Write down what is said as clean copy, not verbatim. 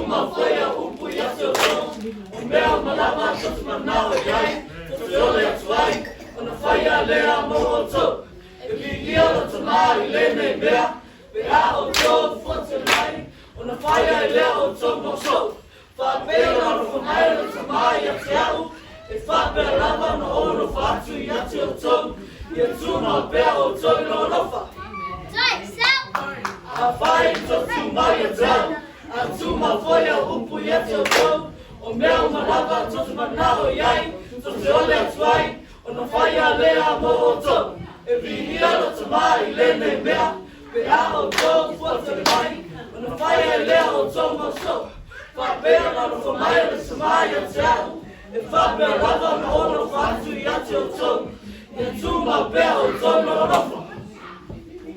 tumau foi au upu ia te outou, o mea uma lava tou te manao i ai, tou te ole atu ai, ona faia lea mo outou. E viia lo Tamā i lenei mea, pe a outou fuatele mai, ona fai ai lea o outou ma uso. Faapea ona alofa mai le Tamā ia te a'u, e faapea lava ona ou alofa atu ia te outou, ia tumau pea outou i lou alofa. Afai tou te tumau ia te a'u, a tumau foi au upu ia te outou, o mea uma lava tou te manao i ai, tou te ole atu ai, ona faia lea mo outou. E viia lo Tamā i lenei mea, pe a outou fuatele mai, ona fai ai lea o outou ma uso. Faapea ona alofa mai le Tamā ia te a'u, e faapea lava ona ou alofa atu ia te outou, ia tumau pea outou i lou alofa.